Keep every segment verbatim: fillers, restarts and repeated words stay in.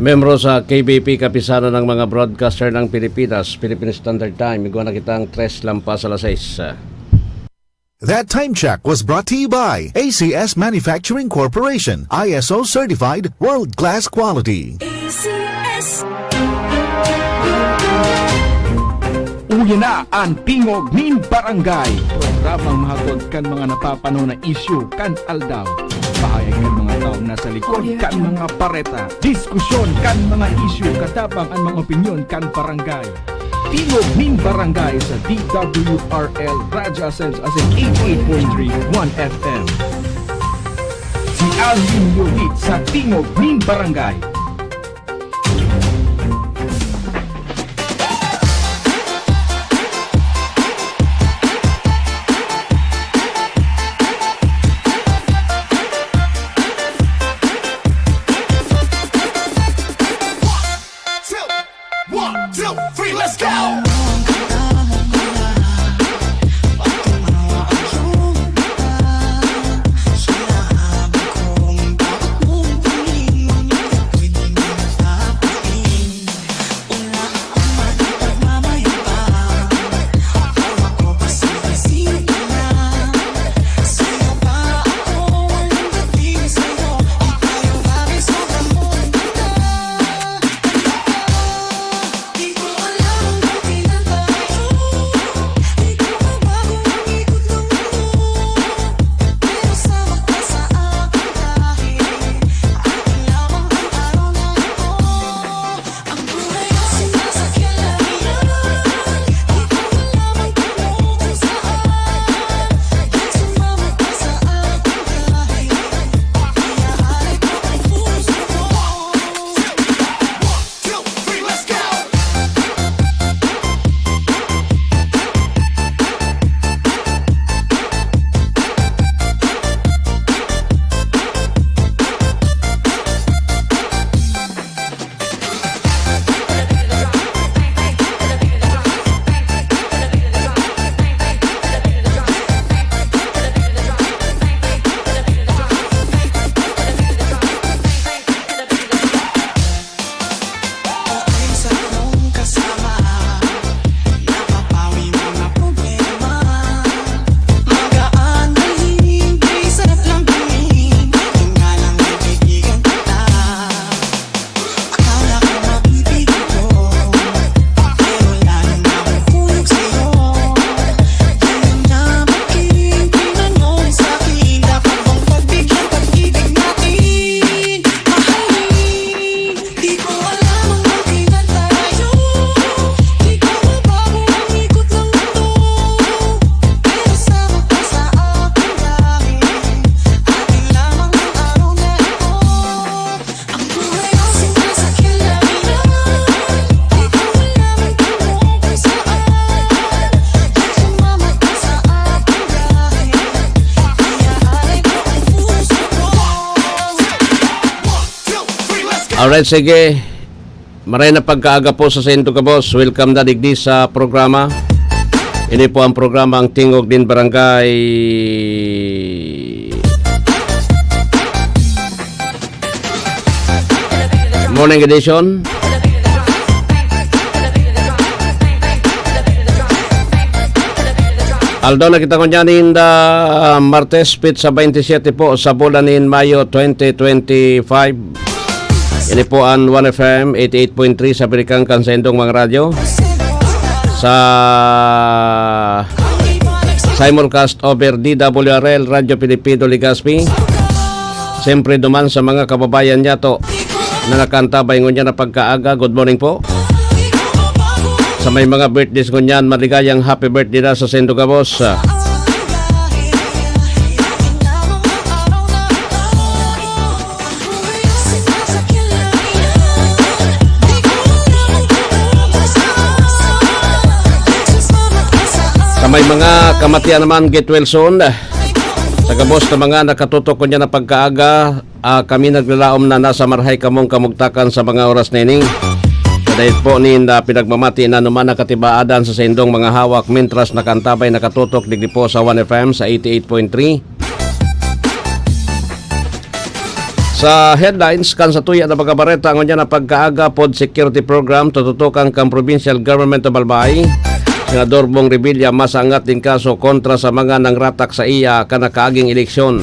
Membro sa K B P, Kapisanan ng mga Broadcaster ng Pilipinas, Philippine Standard Time, igwa na kitang tres lampas alas sais. That time check was brought to you by A C S Manufacturing Corporation, I S O certified, world-class quality. A C S. Uya na an Tingog nin Barangay. Programang mahatod kan mga napapano na isyu kan aldaw. Pahayag kan mga taong nasa likod kan mga bareta. Diskusyon kan mga isyu, katabang an mga opinyon kan barangay. Tingog nin Barangay sa D W R L Radyo Asensa asin eighty-eight point three One F M. Si Alvin Yodit sa Tingog nin Barangay. Two, one, two, three, let's go! Alright, sige. Maray na pagkaaga po sa saindo gabos. Welcome na digdi sa programa. Ini po ang programa, ang Tingog nin Barangay. Morning edition. Aldaw na kita ngunyan nin, ah, Martes, petsa twenty-seven po sa bulan nin Mayo twenty twenty-five. Ini po ang One F M eighty-eight point three sa Birikan kan saindong mga radyo. Sa simulcast over D W R L, Radyo Pilipido, Legazpi. Siyempre, duman sa mga kababayan niyato na nakaantabay ngunyan na pagkaaga, good morning po. Sa may mga birthdays ngunyan, maligayang happy birthday na sa saindo gabos. Sa may mga kamatian naman, get well soon. Sa gabos na mga nakatutok ko niya na pagkaaga, ah, kami naglalaom na nasa marahay kamong kamugtakan sa mga oras na ini. Sa dahil po nin, ah, pinagmamati na numan nakatibaadan sa saindong mga hawak, mintras nakantabay nakatutok digdi po sa One F M sa eighty-eight point three. Sa headlines kan satuya na mga bareta, ngunyan na pagkaaga, Food Security Program tututukan kan Provincial Government of Albay. Senador Bong Revilla masangat nin kaso kontra sa mga nangaratak sa iya kan nakaaging eleksyon.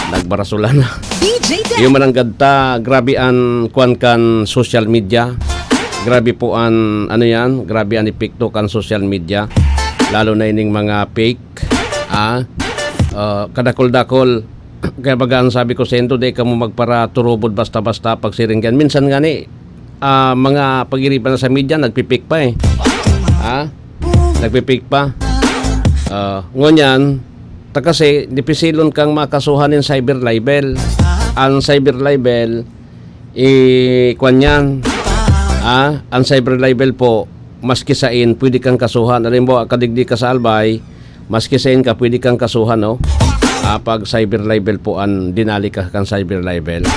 Nagbarasulan na. D J Dad. Yung mananggad ta, grabe an kwan kan social media. Grabe po an, ano yan, grabe an epekto kan social media. Lalo na ining mga fake, ah, ah, kadakol-dakol. Kaya baga ang sabi ko saindo, dai kamo magparaturubod basta-basta pagsiring kan. Minsan ngani, ah, mga pag-iriba na sa media, nagpi-fake pa eh. Ha? Nagpi-fake pa. Ah, ngunyan, ta kasi dipisilon kang makasuhan nin cyber libel. Ang cyber libel, eh, kwan yan. Ah, ang cyber libel po, maski sain, pwede kang kasuhan. Halimbawa, kadigdi ka sa Albay, maski sain ka, pwede kang kasuhan, no? Ah, pag cyber libel po an dinali ka kan cyber libel.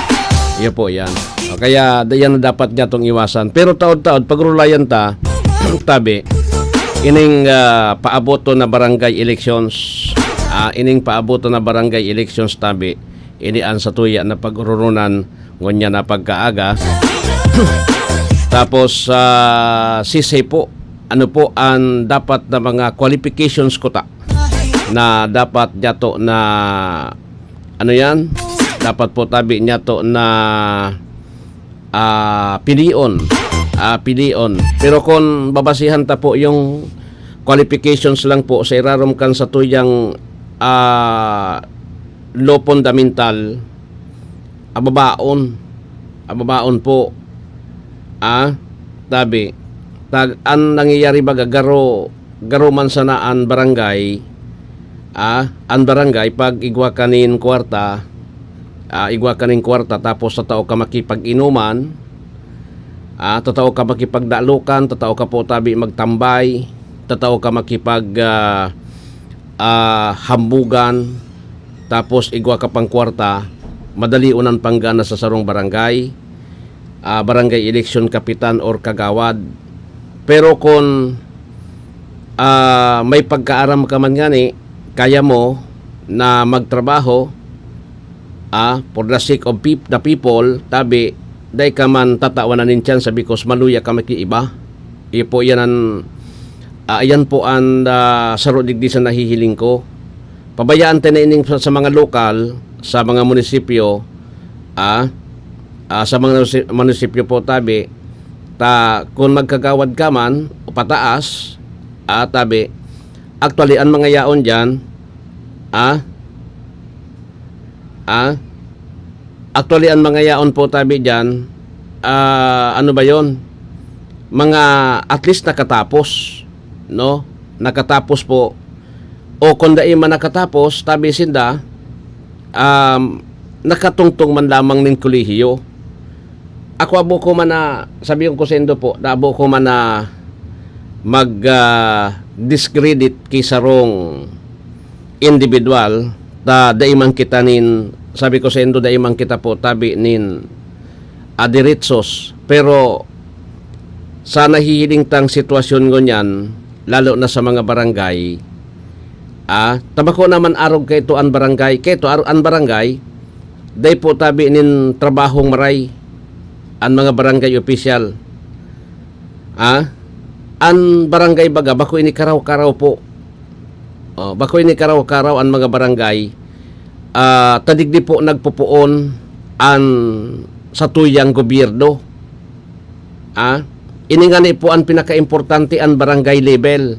Iyo po yan. O, kaya da- yan na dapat niya tong iwasan. Pero taod-taod, pagrulayan ta, tabi, ining ah, paaboton na barangay elections, ah, ining paaboton na barangay elections, tabi, ini an satuya na pag-ururunan ngunyan na pagkaaga. Tapos, ah, sisay po, ano po an dapat na mga qualifications kuta na dapat niyato na, ano yan? Dapat po tabi niyato na, ah, pilion. Ah, pilion. Pero kung babasihan ta po yung qualifications lang po sa irarom kan satuyang, ah, law fundamental, ababaon. Ababaon po. Ah, tabi. Tag, an nangyayari baga, garo, garo man sana an barangay, ah, an barangay, pag igwa ka nin kwarta, ah, igwa ka nin kwarta, tapos tatao ka makipag-inuman, ah, tatao ka makipagdalokan, tatao ka po tabi magtambay, tatao ka makipag, ah, ah, hambugan, tapos igwa ka pang kwarta, madali unan panggana sa sarong barangay, ah, barangay election kapitan or kagawad. Pero kun, ah, may pagkaaram ka man ngani, kaya mo na magtrabaho, ah, for the sake of peop-, the people, tabi, dai ka man tatawan na nin tsansa because maluya ka maki iba. Iyo po, yan an, ah, yan po an, ah, saro digdi sa nahihiling ko. Pabayaan ta na ining sa, sa mga lokal, sa mga munisipyo, ah, ah, sa mga musi-, munisipyo po, tabi, ta, kung magkagawad ka man, o pataas, ah, tabi, actually, an mga yaon diyan, ah, ah, actually, an mga yaon po, tabi, diyan, ah, ano ba yon? Mga at least nakatapos, no? Nakatapos po. O kung dai man nakatapos, tabi sinda, um, nakatungtong man lamang nin kolehiyo. Ako, abo ko man na, sabi ko saindo po, na abo ko man na mag, ah, discredit ki sarong individual, ta dai man kita nin, sabi ko saindo, dai man kita po tabi nin, ah, diretsos. Pero sa nahihiling tang sitwasyon ngunyan, lalo na sa mga barangay, ah, ta bako naman arog kaito an barangay, kaito ar-, an barangay, dai po tabi nin trabahong maray an mga barangay opisyal. Ah, an barangay baga, bako ini karaw-karaw po. Oh, bako ini karaw-karaw an mga barangay. Ah, ta digdi po nagpopoon an satuyang gobyerno. Ah, ini ngani po an pinakaimportante, an barangay level.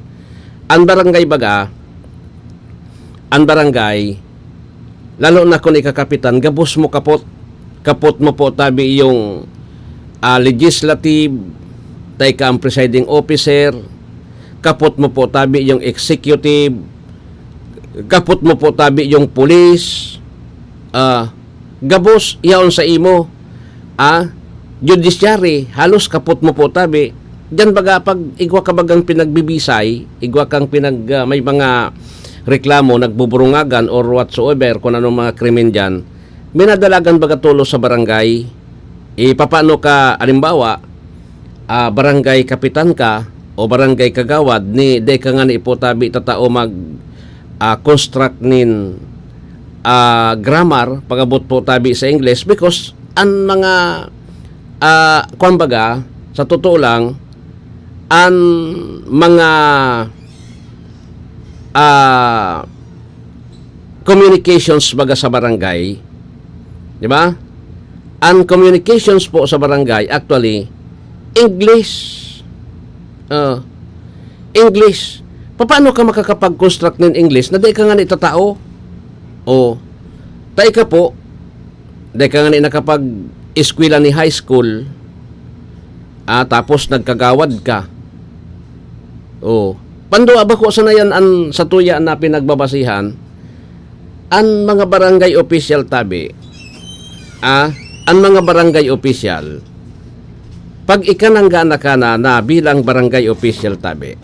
An barangay baga, an barangay, lalo na kun ika kapitan, gabos mo kapot. Kapot mo po tabi yung, ah, legislative, ta ika ang presiding officer, kapot mo po tabi yung executive, kapot mo po tabi yung police, ah, gabos yaon sa imo, ah, judiciary, halos kapot mo po tabi. Diyan baga pag igwa ka bagang pinagbibisay, igwa kang pinag, ah, may mga reklamo, nagbuburungagan or whatsoever, kung anong mga krimen diyan, minadalagan baga tulos sa barangay. Ipapano ka, alimbawa, ah, barangay kapitan ka o barangay kagawad, ni dai ka ngani po tabi tatao mag, ah, construct nin, ah, grammar pag-abot po tabi sa English, because an mga, ah, kumbaga, sa totoo lang, an mga, ah, communications baga sa barangay, di ba? An communications po sa barangay, actually, English. Ah, English. Papaano ka makakapag-construct nin English na di ka ngani tatao? Oh, tai ka po, di ka ngani nakapag-eskwela ni high school, ah, tapos nagkagawad ka. Oh, pandua bako sana yan an satuya na pinagbabasihan, an mga barangay official tabi, ah, an mga barangay official, pag ika nangga na ka na, na bilang barangay official tabi,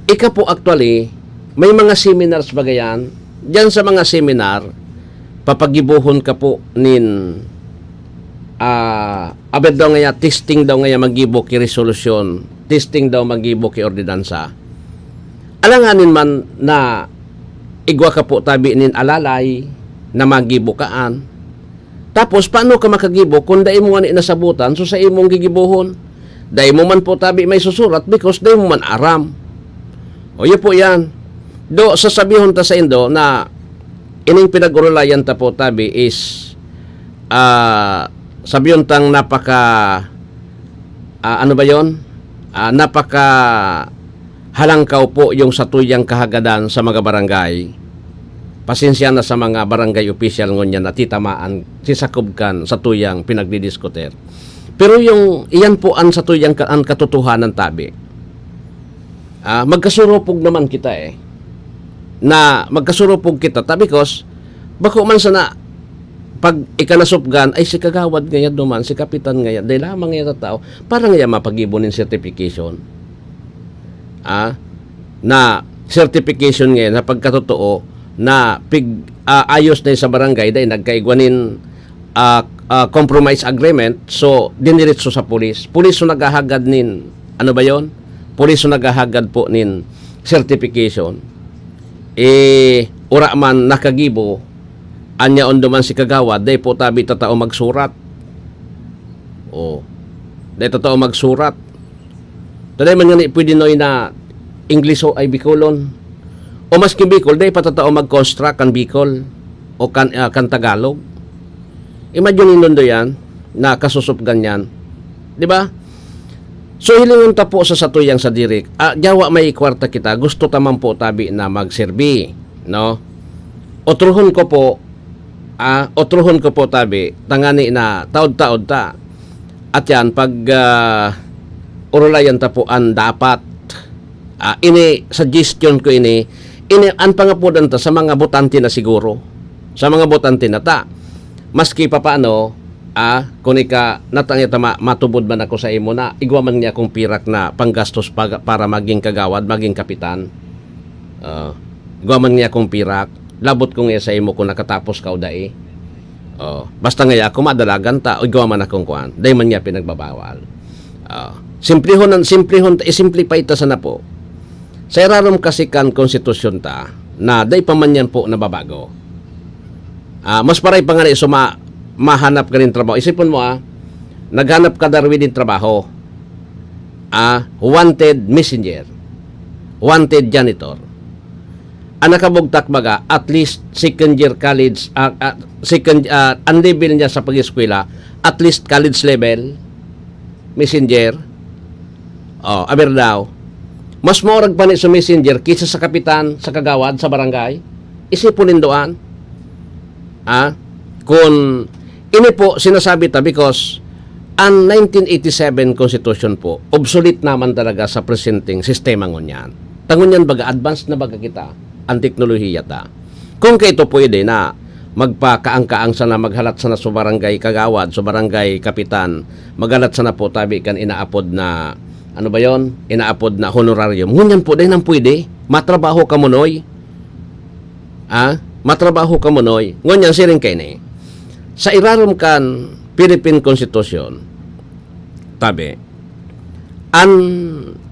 ika po actually, may mga seminars baga yan. Diyan sa mga seminar, papagibohon ka po nin, ah, aber daw ngaya, testing daw ngaya maggibo ki resolusyon, testing daw maggibo ki ordinansa. Alanganin man na igwa ka po tabi nin alalay na magibo kaan. Tapos, paano ka makagibo kung dai mo ngani nasabotan so sa imong gigibohon? Dai mo man po tabi may susurat because dai mo man aram. O, iyo po yan. Do, sasabihon ta saindo na ining pinag-orolayan ta po tabi is, ah, sabihon tang napaka, ah, ano ba yon? Ah, napaka halangkaw po yung satuyang kahagadan sa mga barangay. Pasensya na sa mga barangay official ngunyan na titamaan, sisakob kan satuyang pinagdidiskutir. Pero yung, iyan po an satuyang ka-, an katotohanan tabi. Ah, magkasurupog naman kita eh. Na magkasurupog kita ta because bako man sana pag ikanasupgan ay si kagawad ngaya duman, si kapitan ngaya, dai lamang ngaya tao, para ngaya mapagibo nin certification. Ah, na certification ngaya na pagkatotoo na pig, ah, ayos na sa barangay, dai nagkaigwa nin, ah, ah, compromise agreement, so diniretso sa pulis. Pulis so naghahagad nin, ano ba yon? Pulis so naghahagad po nin certification. Eh, ura man nakagibo, anya on duman si kagawad, dai po tabi tatao magsurat. Oh, dai tatao magsurat. Taday man ngani pwede noy na Ingleso ay Bicolon. O maski Bicol, dai pa tatao mag-construct kan Bicol o kan, ah, kan Tagalog. Imagine nindo yan, na kasusop ganyan. Di ba? So, hilingon ta po sa satuyang sadiri, ah, yawa may kwarta kita, gusto ta man po tabi na magserbi, no? Otrohon ko po, ah, otrohon ko po tabi, tangani na taod-taod ta. At yan, pag, ah, orolayan ta po an dapat. Ah, ini, suggestion ko ini, ini, an pangapodan ta sa mga botante na siguro. Sa mga botante na ta. Maski papaano, ah, kung ika, natang ita ma-, matubod man ako sa imo na, igwa man niya akong pirak na panggastos pa-, para maging kagawad, maging kapitan. Ah, igwa man niya akong pirak, labot ko nga sa imo kung nakatapos ka o dai. Oh, basta ngaya ako madalagan ta, igwa man akong kuan, dai man niya pinagbabawal. Ah, simplihon ang, simplihon ta, i-simplify ta sana po. Sa irarom kasi kan konstitusyon ta, na dai pa man yan po nababago. Ah, mas paray pa nga na iso ma-, mahanap ka rin trabaho. Isipon mo, ah, naghanap ka, Darwin, din trabaho. Ah, wanted messenger. Wanted janitor. Ang nakabugtak baga, at least second year college, ah, ah, second, ah, ang level niya sa pag-eskwela, at least college level, messenger. Oh, aber daw. Mas maurag pa ni sa messenger kaysa sa kapitan, sa kagawad, sa barangay. Isipon nindo an. Ah, kun ini po sinasabi ta because ang nineteen eighty-seven Constitution po, obsolete naman talaga sa presenteng sistema ngunyan. Ta ngunyan baga, advanced na baga kita, ang teknolohiya ta. Kung kaito pwede na, magpakaang-kaang sana, maghalat sana sa barangay kagawad, sa barangay kapitan, maghalat sana po tabi kan inaapod na, ano ba yon? Inaapod na honorarium. Ngunyan po, dai nang pwede. Matrabaho ka, Monoy. Ah, matrabaho ka, Monoy. Ngunyan, siring kaini. Sa irarom kan Philippine Constitution, tabi, an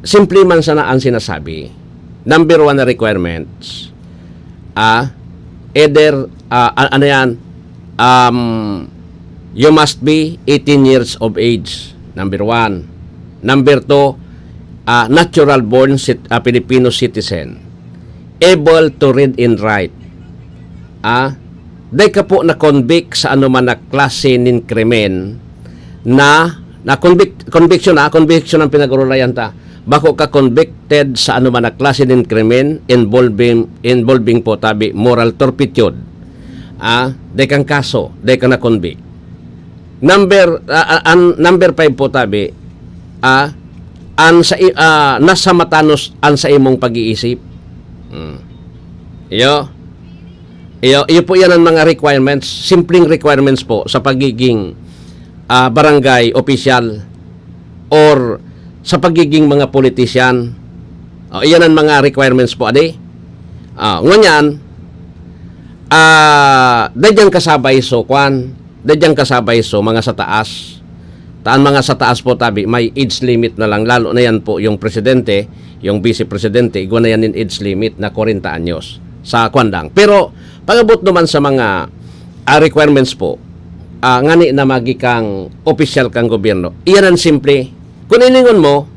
simple man sana an sinasabi, number one na requirements, ah, Either, ah, a-, ano yan, um, you must be eighteen years of age, number one. Number two, ah, natural born cit-, ah, Filipino citizen, able to read and write. Ah, dai ka po na-convict sa anoman na klase nin krimen na, na convict-, conviction, ah, conviction ang pinag-urulayan ta. Bako ka convicted sa anoman na klase nin krimen involving, involving po tabi moral turpitude. Ah, dai kang kaso, dai ka na-convict. Number, ah, ah, an number five po tabi, ah, an sa i ah, nasa matanos an sa imong pag-iisip. Hmm. Iyo. Iyo, iyo po yan ang mga requirements, simpleng requirements po sa pagiging, ah, barangay opisyal or sa pagiging mga politician. O, iyan ang mga requirements po, adi. Ah, ngunyan, ah, dai diyan kasabay so kwan, dai diyan kasabay so mga sa taas. Taan mga sa taas po tabi, may age limit na lang, lalo na yan po yung presidente, yung vice presidente, igwa na yan in age limit na kwarenta anyos sa kwan lang. Pero pag-abot naman sa mga, ah, requirements po, ah, ngani na magi kang opisyal kang gobyerno, iyan ang simple. Kung ilingon mo,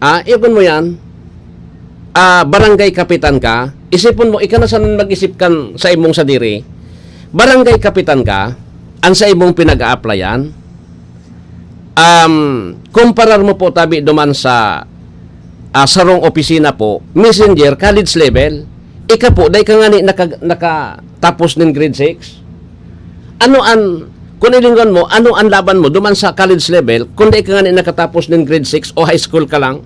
ah, iyagon mo yan, ah, barangay kapitan ka, isipon mo, ika na sana mag-isip kan sa imong sadiri, barangay kapitan ka, an sa imong pinag-a-applyan, um, kumparar mo po tabi duman sa, ah, sarong opisina po, messenger, college level, ika po, dai ka ngani naka-, nakatapos nin grade six? Ano an, kung ilingwan mo, ano an laban mo duman sa college level, kung dai ka ngani nakatapos nin grade six o high school ka lang?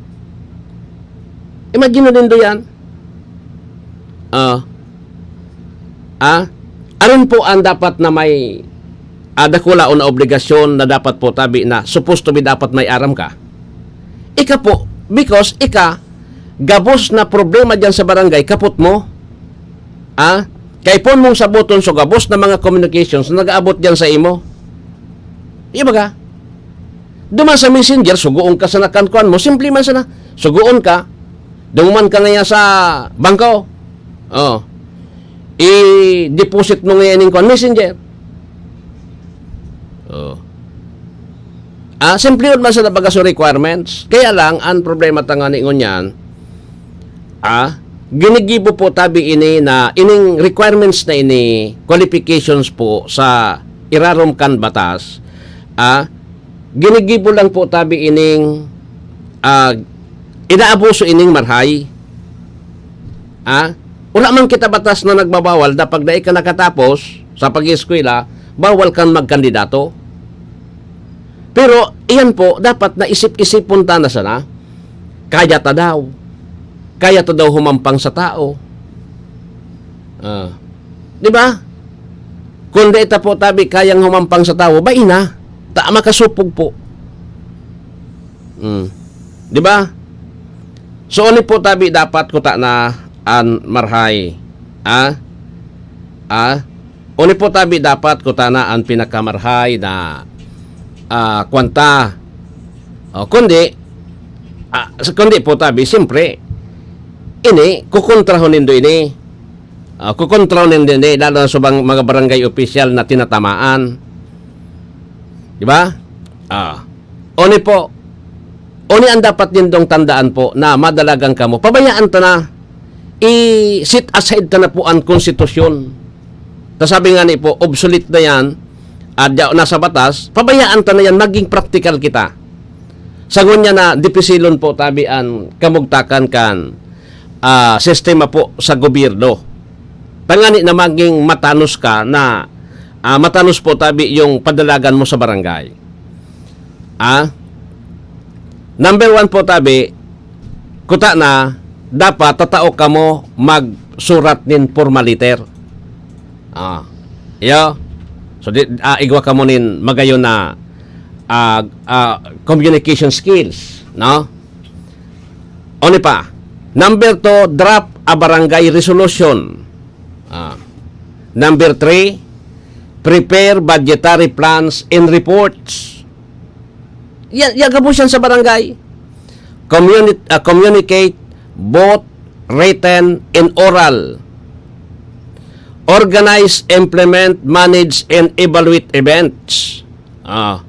Imagine nindo yan. Ah. Ah? Arin po ang dapat na may, ah, dakulaon na obligasyon na dapat po tabi na supposed to be dapat may aram ka. Ika po, because ika, gabos na problema diyan sa barangay, kapot mo. Ah? Kay pon mong saboton so gabos na mga communications na nag-aabot diyan sa imo. Di ba ka? Duman sa messenger, sugoon ka sa nakankuan mo, simple man sana. Sugoon ka, dumuman ka ngaya sa bangko. Oh. I-deposit mo ngaya ning kuan, messenger. Oh. Ah, simple man sana baga so requirements. Kaya lang, ang problema ta ngani ngunyan, ah, ginigibo po tabi ini na ining requirements na ini, qualifications po sa irarom kan batas, ah, ginigibo lang po tabi ining, ah, inaabuso ining marhay. Ah, wala man kita batas na nagbabawal na pag dai ka nakatapos sa pag-eskwela, bawal kang magkandidato. Pero iyan po, dapat na isip-isipon ta na sana. Kaya ta daw. Kaya ta daw humampang sa tao. Ah. Di ba? Kung di ta po tabi kayang humampang sa tawo, bai na. Ta makasupog po. Mm. Di ba? So, oni po tabi dapat kuta na an marhay. Ah? Ah? Oni po tabi dapat kuta na an pinakamarhay na, ah, kwanta. O, kundi, ah, sa-, kundi po tabi, siyempre, ini, kukontrahon nindo ini. Ah, kukontrahon nindo ini, lalo na sa bang-, mga barangay opisyal na tinatamaan. Di ba? Ah. Oni po, oni ang dapat nindong tandaan po na madalagan kamo. Pabayaan ta na, i-set aside ta na po ang konstitusyon. Ta sabi nga ni po, obsolete na yan, at di nasa batas, pabayaan ta na yan, maging practical kita. Sa ngunyan na dipisilon po, tabi an kamugtakan kan, ah, sistema po sa gobyerno. Tangani na maging matanos ka na, ah, matanos po, tabi yung padalagan mo sa barangay. Ah? Number one po, tabi, kuta na, dapat tatao kamo magsurat nin formal letter. Ah, iyo. So, di, ah, igwa kamo nin magayon na, ah, ah, communication skills, no? Oni pa? Number two, draft a barangay resolution. Ah. Number three, prepare budgetary plans and reports. Ya, ya gabos yan sa barangay. Communi-, ah, communicate both written and oral. Organize, implement, manage, and evaluate events. Ah.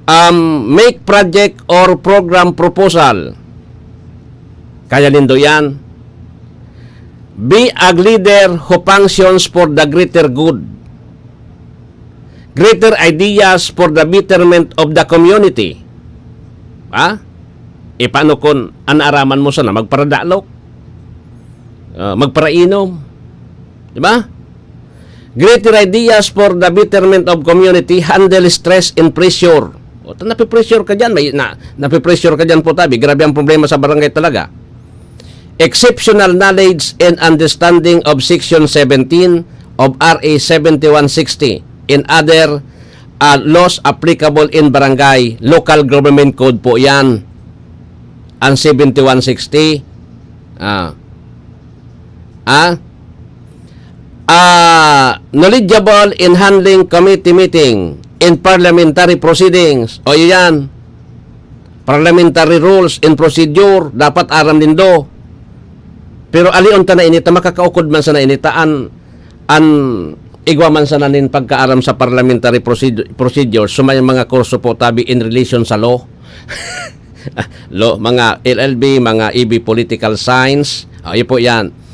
Um, make project or program proposal. Kaya nindo yan. Be a leader who functions for the greater good. Greater ideas for the betterment of the community. Ha? E paano kun an araman mo sana magparadalok? Ah, magparainom? Di ba? Greater ideas for the betterment of community, handle stress and pressure. O, ta-, napipressure ka dyan, may, na, napipressure ka dyan po, tabi. Grabe ang problema sa barangay talaga. Exceptional knowledge and understanding of Section seventeen of R A seventy-one sixty and other, ah, laws applicable in barangay, local government code po yan. Ang seventy-one sixty. Ah. Ah? Ah, knowledgeable in handling committee meeting, in parliamentary proceedings. O, iyan. Parliamentary rules and procedure, dapat aram nindo. Pero alion ta na ini ta, makakaukod man sana ini ta, an, an igwa man sana nin pagkaaram sa parliamentary proced-, procedure, so may mga kurso po tabi in relation sa law. Law, mga L L B, mga E B political science. Ah, iyo po yan.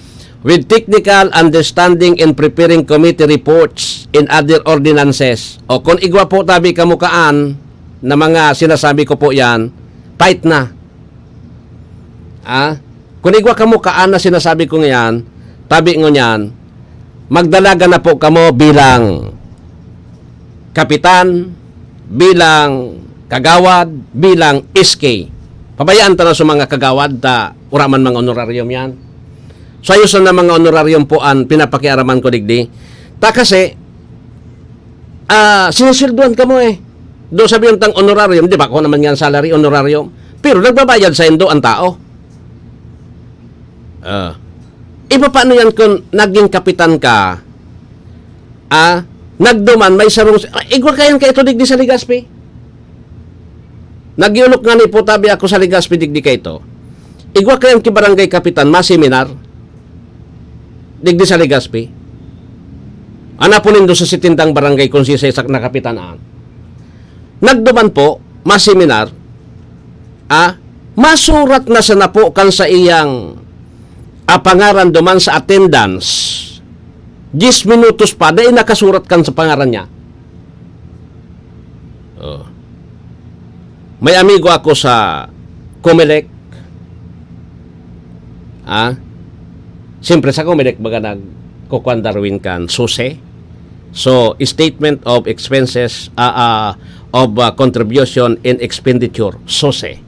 With technical understanding in preparing committee reports and other ordinances. O kung igwa po tabi kamukaan na mga sinasabi ko po yan, fight na. Ah? Kung igwa kamukaan na sinasabi ko ngayon, tabi ngunyan, magdalaga na po kamo bilang kapitan, bilang kagawad, bilang S K. Pabayaan ta na sa mga kagawad ta, wala man mga honorarium yan. So, ayos na mga honorarium po ang pinapakiaraman ko digdi. Ta kasi, ah, sinisweldoan kamo eh. Do sabi yung tang honorarium, di ba? Ako naman nga ang salary, honorarium. Pero nagbabayad sa indo ang tao. Ah. Iba paano yan kung naging kapitan ka, ah, nagduman, may sarong, ah, igwa kayan ka ito digdi sa Legazpi? Nagyulok nga ni po tabi ako sa Legazpi digdi ka ito. Igwa kayan ki barangay kapitan, maseminar. Digdi sa Legazpi. Ana po nindo sa sitintang barangay kung si Sesak na kapitan aan. Nagduman po, maseminar, ah, masurat na sana po kan sa iyang, ah, pangaran duman sa attendance. Diyes minutos pa, dai nakasurat kan sa pangaran niya. Oh. May amigo ako sa Comelec. Ah? Siyempre sa Comelec, baga nagkukuan Darwin kan sose. So, statement of expenses, ah, ah, of, ah, contribution and expenditure, sose.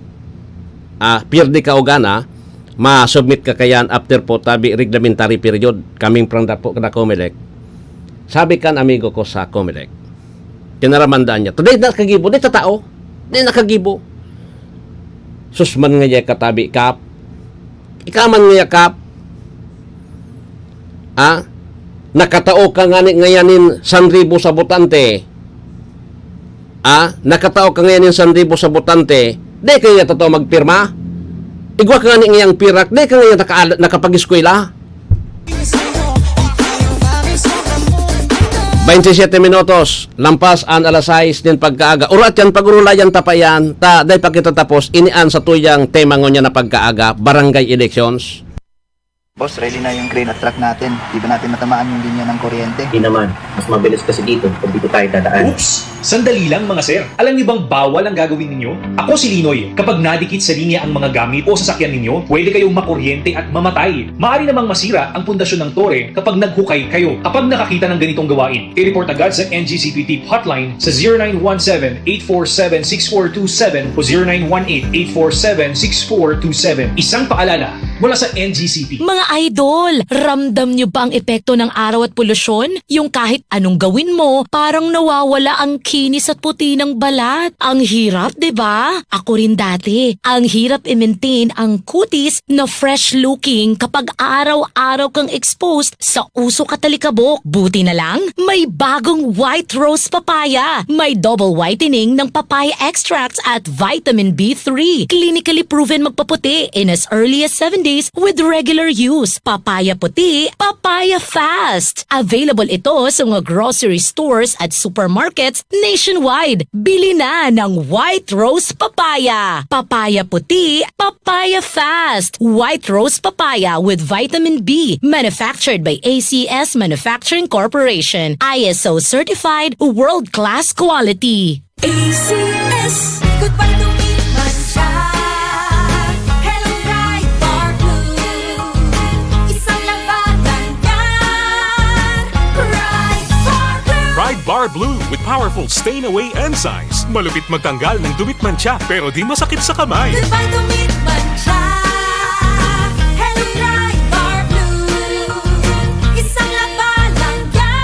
Ah, pierde ka o gana, ma-submit ka kayan after po tabi reglementary period coming from the, the Comelec. Sabi kan amigo ko sa Comelec, kinaramandaan niya, "Today nakagibo, di tatao, di nakagibo." Susman nga niya katabi, Kap. Ikaman nga niya, Kap. Ah? Nakatao ka nga ni, ngayon nin sanribo sa botante. Ah? Nakatao ka ngayon nin sanribo sa botante. Di kaya totoo magpirma? Igwa ka nga ni ngayang pirak. Di ka ngayon naka-, nakapag-eskwela? Baynte siyete minutos, lampas an alas sais nin pagkaaga. Urat yan, pag-urulayan ta pa yan, ta, dai pa kita tapos, ini an satuyang tema ngunyan na pagkaaga, barangay elections. Boss, ready na yung crane at truck natin. Di ba natin matamaan yung linya ng kuryente? Di naman. Mas mabilis kasi dito pag dito tayo dadaan. Oops! Sandali lang, mga sir. Alam niyo bang bawal ang gagawin ninyo? Ako si Linoy. Kapag nadikit sa linya ang mga gamit o sasakyan ninyo, pwede kayong makuryente at mamatay. Maaari namang masira ang pundasyon ng tore kapag naghukay kayo. Kapag nakakita ng ganitong gawain, i-report agad sa N G C P Tip Hotline sa zero nine one seven, eight four seven, six four two seven o zero nine one eight, eight four seven, six four two seven. Isang paalala mula sa N G C P. Mga idol, ramdam nyo ba ang epekto ng araw at polusyon? Yung kahit anong gawin mo, parang nawawala ang kinis at puti ng balat. Ang hirap, di ba? Ako rin dati. Ang hirap i-maintain ang kutis na fresh looking kapag araw-araw kang exposed sa usok at alikabok. Buti na lang, may bagong White Rose Papaya. May double whitening ng papaya extracts at vitamin B three. Clinically proven magpaputi in as early as seven days with regular use. Papaya puti, papaya fast. Available ito sa mga grocery stores at supermarkets nationwide. Bili na ng White Rose Papaya. Papaya puti, papaya fast. White Rose Papaya with vitamin B. Manufactured by A C S Manufacturing Corporation. I S O certified, world-class quality. A C S. Goodbye to meat mancha. Hello, Pride Bar Blue. Isang labanan yan. Pride Bar Blue. Pride Bar Blue with powerful stain away enzymes. Malupit magtanggal ng dumi at mancha, pero di masakit sa kamay. Goodbye to meat mancha. Hello, Pride Bar Blue. Isang labanan yan.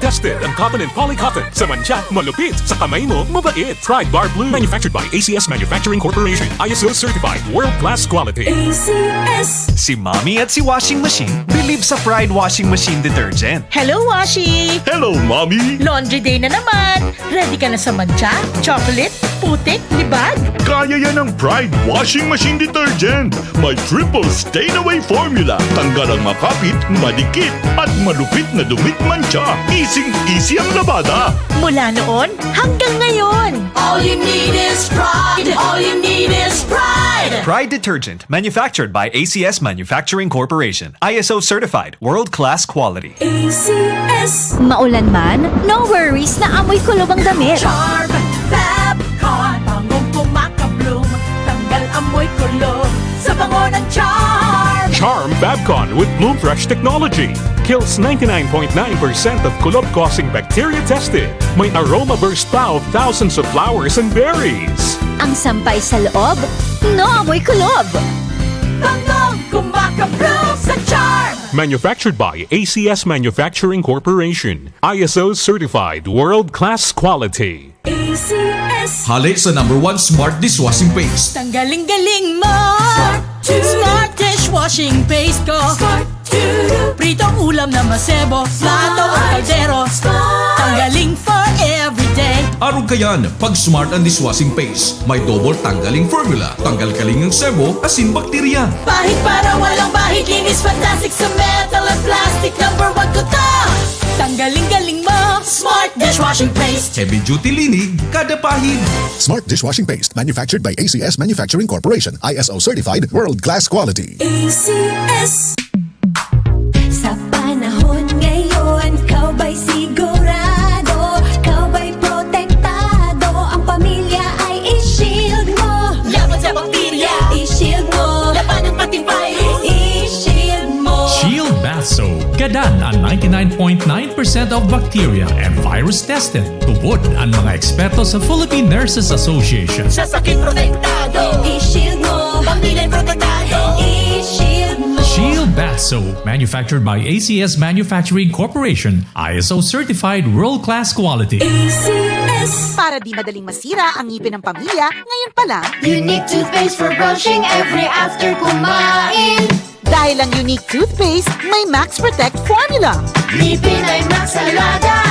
Tested ang cotton and polycotton. Sa mancha, malupit. Sa kamay mo, mabait. Pride Bar Blue. Manufactured by A C S Manufacturing Corporation. I S O certified. World class quality. A C S. Si Mommy at si Washing Machine believe sa Pride Washing Machine Detergent. Hello, Washi! Hello, Mommy! Laundry day na naman! Ready ka na sa mancha, chocolate, putik, libag? Kaya yan ng Pride Washing Machine Detergent. May triple stain away formula. Tanggal ang makapit, madikit, at malupit na dumi at mancha. Easing-easy ang labada. Mula noon hanggang ngayon. All you need is Pride. All you need is Pride. Pride Detergent, manufactured by A C S Manufacturing Corporation. I S O certified, world-class quality. A C S. Maulan man, no worries na amoy kulob ang damit. Charm Fab Con, bangong kumakabloom, tanggal amoy kulob sa bango ng Charm. Charm Fab Con with Bloom Fresh technology kills ninety-nine point nine percent of kulob-causing bacteria tested. May aroma burst pa of thousands of flowers and berries. Ang sampay sa loob, no amoy kulob. Bangong kumakabloom sa Charm. Manufactured by A C S Manufacturing Corporation. I S O certified world-class quality. A C S. Hale sa number one smart dishwashing paste. Tanggaling-galing mo! Smart to. Smart dishwashing paste ko. Smart to. Pritong ulam na masebo, plato o kaldero. Smart. Tanggaling for everyday. Arog kayan, pag smart ang dishwashing paste. May double tanggaling formula. Tanggal kaling ang sebo, asin bakterya. Pahid para walang bahid, linis fantastic sa metal at plastic. Number one ko to. Tanggaling-galing mo, Smart Dishwashing Paste. Heavy duty linig, kada pahid. Smart Dishwashing Paste, manufactured by A C S Manufacturing Corporation, I S O certified, world class quality. A C S. Sa panahon ngayon, ikaw ba'y sigurado? Ikaw ba'y protektado? Ang pamilya ay i-shield mo. Laban sa bakterya. I-shield mo. Laban ng pating virus. I-shield mo. Shield Bath Soap. Gadan ang ninety-nine point nine percent of bacteria and virus tested. Tubod ang mga eksperto sa Philippine Nurses Association. Sa sakit protektado. I-shield mo. Pamilya protektado. I-shield mo. Shield Bath Soap, manufactured by A C S Manufacturing Corporation, I S O certified world-class quality. A C S. Para di madaling masira ang ngipin ng pamilya, ngayon pa lang. Unique toothpaste for brushing every after kumain. Dahil ang Unique Toothpaste may Max Protect Formula. Ngipin ay Max Alaga,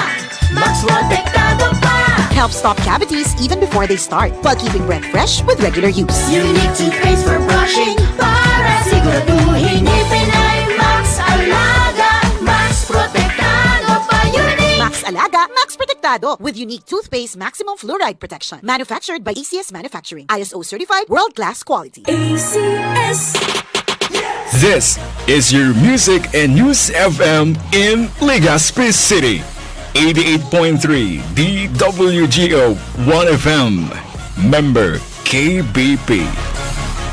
Max Protektado pa. Helps stop cavities even before they start, while keeping breath fresh with regular use. Unique Toothpaste for brushing para siguraduhin ngipin ay Max Alaga, Max Protektado pa. Unique. Max Alaga, Max Protektado with Unique Toothpaste Maximum Fluoride Protection. Manufactured by A C S Manufacturing. I S O certified, world-class quality. A C S. This is your Music and News F M in Legazpi City. Eighty-eight point three D W G O One F M. Member K B P.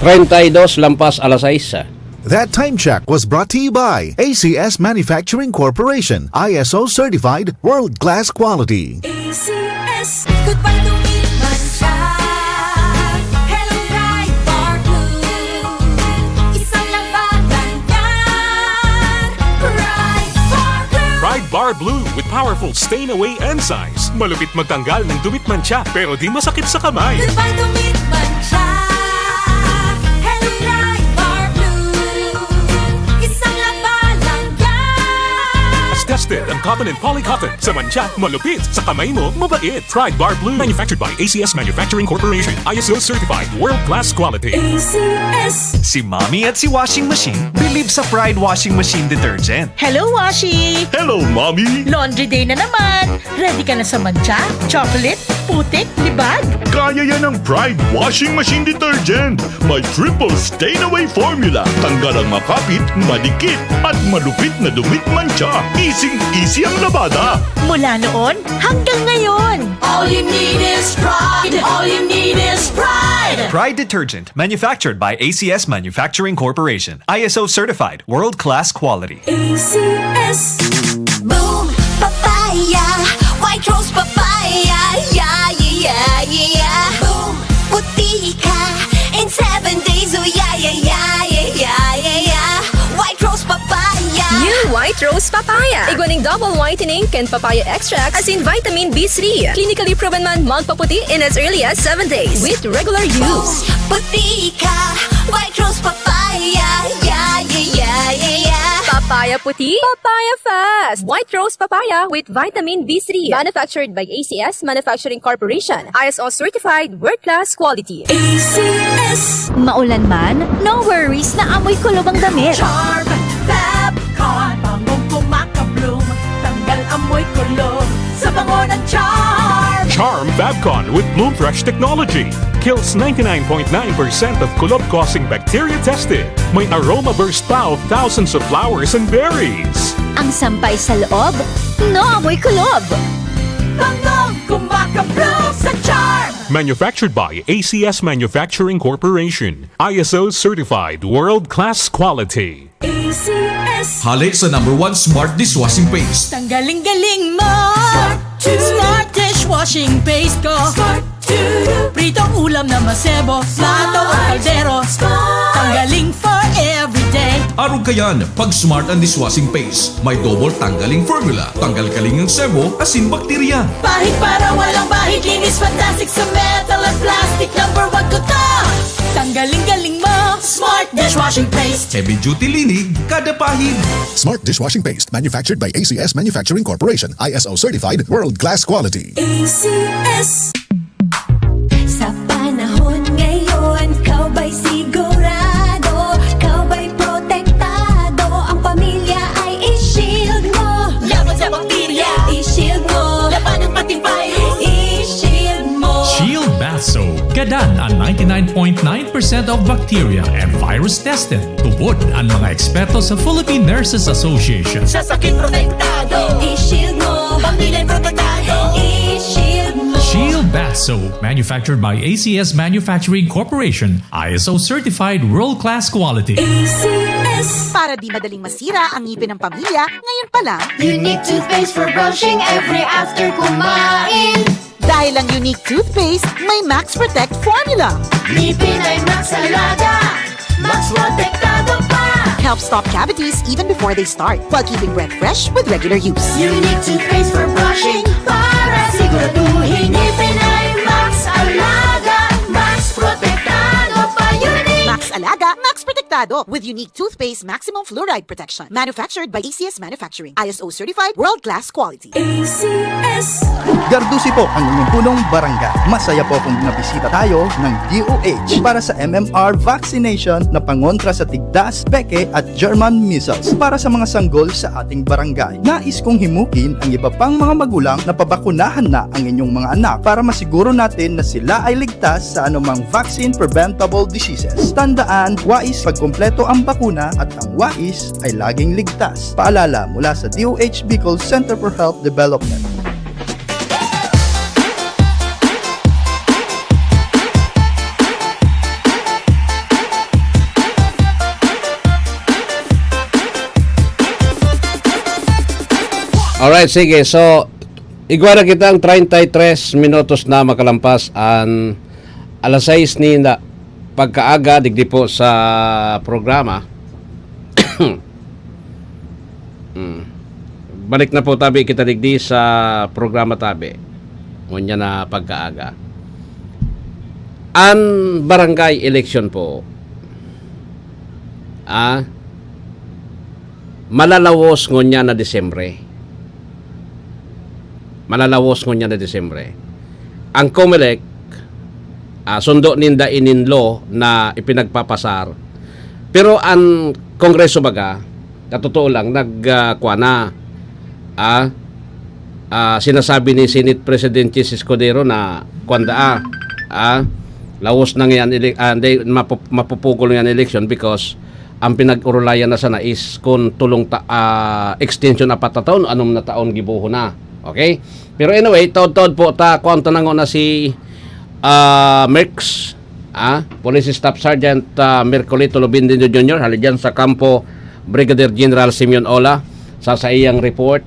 Treinta y dos lampas alas sais. That time check was brought to you by A C S Manufacturing Corporation, I S O certified, world-class quality. A C S. Goodbye to meat mancha. Hello, Pride Bar Blue. Isang labanan yan. Pride Bar Blue. Pride Bar Blue with powerful stain away enzymes. Malupit magtanggal ng dumi at mancha, pero di masakit sa kamay. Goodbye to meat mancha. Hello, Pride Bar Blue. Isang labanan yan. Tested ang cotton and poly cotton. Sa mantsa, malupit. Sa kamay mo, mabait. Pride Bar Blue. Manufactured by A C S Manufacturing Corporation. I S O certified. World class quality. A C S. Si Mommy at si Washing Machine believe sa Pride Washing Machine Detergent. Hello, Washi! Hello, Mommy! Laundry day na naman! Ready ka na sa mantsa, chocolate, putik, libag? Kaya yan ng Pride Washing Machine Detergent. May triple stain away formula. Tanggal ang makapit, madikit, at malupit na dumi at mantsa. Easy-easy ang labada. Mula noon hanggang ngayon. All you need is Pride. All you need is Pride. Pride Detergent, manufactured by A C S Manufacturing Corporation. I S O certified, world-class quality. A C S. Boom Papaya, White Rose Papaya, yeah, yeah, yeah, yeah. Boom, puti ka in seven days, oh yeah, yeah, yeah, yeah, yeah, yeah, yeah. White Rose Papaya. New White Rose Papaya. Igwa ning double whitening kan papaya extract asin vitamin B three. Clinically proven man magpaputi in as early as seven days with regular use. Puti ka, White Rose Papaya, yeah, yeah, yeah, yeah, yeah. Papaya puti, papaya fast. White Rose Papaya with vitamin B three. Manufactured by A C S Manufacturing Corporation. I S O certified, world-class quality. A C S. Maulan man, no worries na amoy kulob ang damit. Charm Fab Con, bangong kumakabloom, tanggal amoy kulob sa bango ng Charm. Charm Fabcon with Bloom Fresh technology kills ninety-nine point nine percent of kulob-causing bacteria tested. May aroma burst pa of thousands of flowers and berries. Ang sampay sa loob, no amoy kulob. Bangong kumakabloom sa Charm. Manufactured by A C S Manufacturing Corporation. I S O certified, world-class quality. A C S. Hale sa number one smart dishwashing paste. Tanggaling-galing mo. Smart dishwashing paste ko. Smart. Pritong ulam na masebo, plato o kaldero. Tanggaling for everyday. Arog kayan, pag Smart ang dishwashing paste, may double tanggaling formula. Tanggal kaling ang sebo, asin bakterya. Pahid para walang bahid, linis fantastic sa metal at plastic. Number one ko to. Tanggaling-galing mo, Smart dishwashing paste. Heavy duty linig, kada pahid. Smart dishwashing paste, manufactured by A C S Manufacturing Corporation, I S O certified, world class quality. A C S. Sa panahon ngayon, ikaw ba'y sigurado? Ikaw ba'y protektado? Ang pamilya ay i-shield mo. Laban sa bakterya, i-shield mo. Labanan pati virus, i-shield mo. Shield Bath Soap. Gadan an ninety-nine point nine percent of bacteria and virus tested. Tubod an mga eksperto sa Philippine Nurses Association. Sa sakit protektado, i-shield mo. Pamilya protektado, i-shield mo. Shield Bath Soap, manufactured by A C S Manufacturing Corporation, I S O certified, world-class quality. A C S. Para di madaling masira ang ngipin ng pamilya, ngayon pa lang. Unique toothpaste for brushing every after kumain. Dahil ang Unique Toothpaste may Max Protect Formula. Ngipin ay Max Alaga, Max Protektado pa. Helps stop cavities even before they start, while keeping breath fresh with regular use. Unique toothpaste for brushing para siguraduhin ngipin ay Max Alaga, Max Protektado pa. Unique. Max Alaga, Max Protektado with Unique Toothpaste Maximum Fluoride Protection. Manufactured by A C S Manufacturing. I S O certified, world-class quality. A C S. Gardusi po ang inyong punong barangay. Masaya po kung nabisita tayo ng D O H para sa M M R vaccination na pangontra sa tigdas, peke at German measles para sa mga sanggol sa ating barangay. Nais kong himukin ang iba pang mga magulang na pabakunahan na ang inyong mga anak para masiguro natin na sila ay ligtas sa anumang vaccine preventable diseases. Tandaan, wais pagkumpleto ang bakuna at ang wais ay laging ligtas. Paalala mula sa D O H Bicol Center for Health Development. Alright, sige. So, igwa na kitang treinta y tres minutos na makalampas an alas sais ninda pagkaaga digdi po sa programa. Hmm. Balik na po tabi kita digdi sa programa tabi. Ngunyan na pagkaaga. An barangay election po, ah, malalawos ngunyan na Disyembre. malalawos ngunyan na Disyembre. Ang Comelec, ah, sundo ninda inin law na ipinagpapasar. Pero ang Kongreso baga, sa totoo lang, nag, ah, kuwan na, ah, ah, sinasabi ni Senate President Chiz Escudero na, kuwan daa, ah, lawos na ngayon, ele-, ah, hindi, mapu-, mapupugol ngayon election because ang pinag-urulayan na sana is kung tulong ta-, ah, extension apat na taon, anom na taon gibohon na. Okay? Pero anyway, taod-taod po, ta, kuwan ta na ngona si, ah, Mercs, ah, Police Staff Sergeant, ah, Mercolito Lubindino Junior, hali dyan sa kampo, Brigadier General Simeon Ola, sa saiyang report.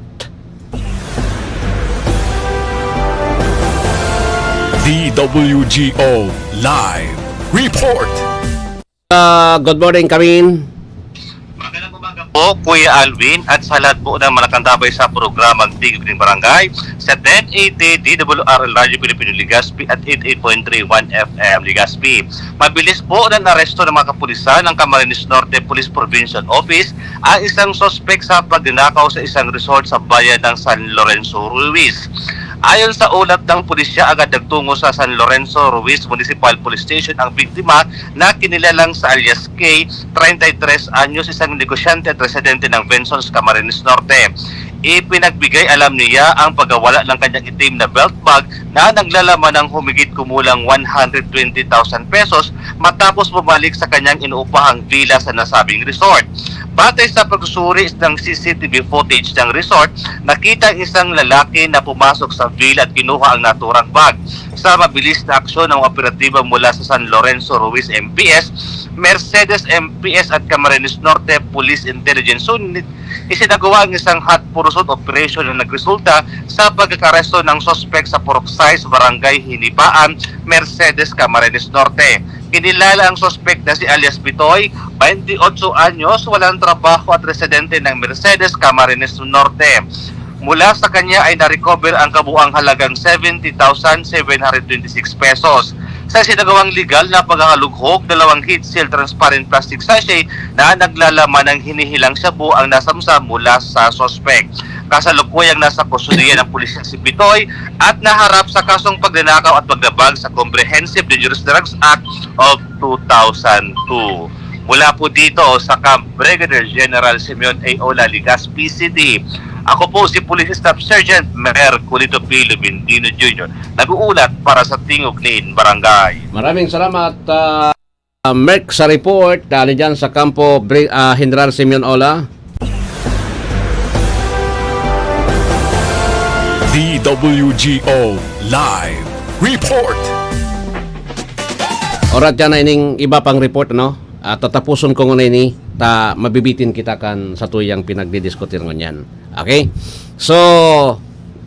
D W G O Live Report. Ah, good morning, Kamin. Magandang umaga po, Kuya Alvin, at sa lahat po ng mga nakantabay sa programang Tigog ng Barangay sa ten eighty D W R L Radio Filipino Legazpi at eighty-eight point three one F M Legazpi. Mabilis po na naresto ng mga kapulisan ng Camarines Norte Police Provincial Office ang isang suspek sa pagnanakaw sa isang resort sa bayan ng San Lorenzo Ruiz. Ayon sa ulat ng pulisya, agad nagtungo sa San Lorenzo Ruiz Municipal Police Station ang biktima na kinilalang sa alias K, treinta y tres anyos, isang negosyante at residente ng Bensons, Camarines Norte. Ipinagbigay alam niya ang pagkawala ng kanyang itim na belt bag na naglalaman ng humigit kumulang one hundred twenty thousand pesos matapos bumalik sa kanyang inuupahang villa sa nasabing resort. Batay sa pagsusuri ng C C T V footage ng resort, nakita ang isang lalaki na pumasok sa villa at kinuha ang naturang bag. Sa mabilis na aksyon ng mga operatiba mula sa San Lorenzo Ruiz M P S, Mercedes M P S at Camarines Norte Police Intelligence Unit, isinagawa ang isang hot pursuit operation na nagresulta sa pagkakaresto ng suspek sa Purok sais, Barangay Hinibaan, Mercedes, Camarines Norte. Kinilala ang suspek na si alias Bitoy, twenty-eight anyos, walang trabaho at residente ng Mercedes, Camarines Norte. Mula sa kanya ay na-recover ang kabuang halagang seventy thousand seven hundred twenty-six pesos. Sa sinagawang legal na pagkakalughog, dalawang heat-sealed transparent plastic sachet na naglalaman ng hinihilang shabu ang nasamsam mula sa suspek. Kasalukuyang nasa kustodiya ng pulisya si Bitoy at naharap sa kasong pagnanakaw at paglabag sa Comprehensive Dangerous Drugs Act of two thousand two. Mula po dito sa Camp Brigadier General Simeon A. Ola, Legazpi City, ako po si Police Staff Sergeant Merculito P. Lubindino Junior, nag-uulat para sa Tingog nin Barangay. Maraming salamat, ah, Merc, sa report. Dali dyan sa kampo, Bri-, ah, General Simeon Ola. D W G O Live Report. Orat yan na ining iba pang report, no? At tatapuson ko nguna ini, ta mabibitin kita kan sa tuyang pinagdidiskutir ngunyan. Okay? So,